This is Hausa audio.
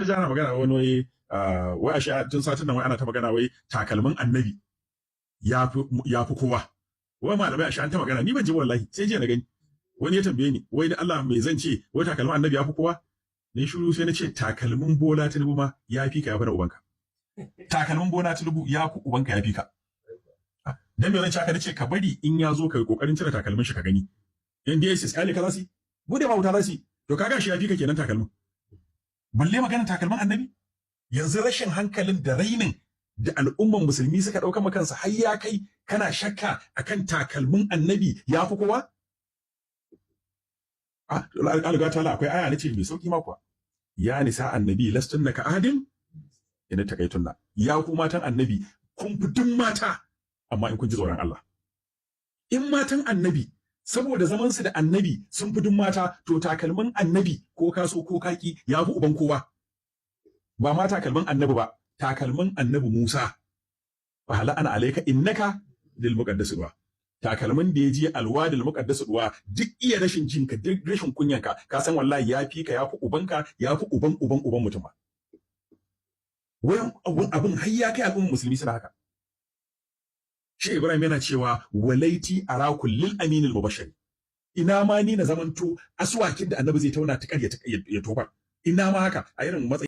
ji ana magana wani wai, wai ashe tun satin nan wai ana ta magana wai takalmin annabi ya fi kowa. Wai malamai ashe an ta magana, ni ban ji wallahi, sai jiya na gani. Wani ya tambaye ni wai da Allah mai zan ce, wai takalmin annabi ya fi kowa? Ni shiru, sai na ce takalmin Bola Tinubu ma ya fi ka, ya fi na ubanka. Takalmin Bola Tinubu ya fi ubanka, ya fi ka. Dan me zan ci haka? Nace ka bari in ya zo ka yi kokarin cire takalmin shi ka gani. In DSS kale ka za su bude ma wuta za su, to kaga shi ya fi ka kenan takalmin. Balle maganar takalmin annabi. Yanzu rashin hankalin da rainin da al'umman musulmi suka dauka ma kansa har ya kai kana shakka akan takalmin annabi ya fi kowa. Ah, alga ta akwai aya, nace mai sauki ma kuwa. Ya nisa annabi lastunna ka ahadin ina takaitunna. Ya ku matan annabi, kun fi duk mata, amma in kun ji tsoron Allah. In matan annabi saboda zaman su da annabi sun fi duk mata, to takalmin annabi ko ka so ko kaki ya fi uban kowa. Ba ma takalmin annabi ba, takalmin annabi Musa. Fa hala ana alayka innaka lil muqaddas ba. Takalmin da ya je alwadil muqaddas duwa, duk iya rashin jinka, duk rashin kunyanka, ka san wallahi ya fi ka, ya fi ubanka, ya fi uban uban uban mutum ba. Wai abun har ya kai al'ummar musulmi suna haka. Shi Ibrahim yana cewa walaiti arakul lil aminil mubashshir. Ina ma ni na zamanto aswakin da annabi zai tauna ta ya tobar. Ina ma haka a irin matsayi.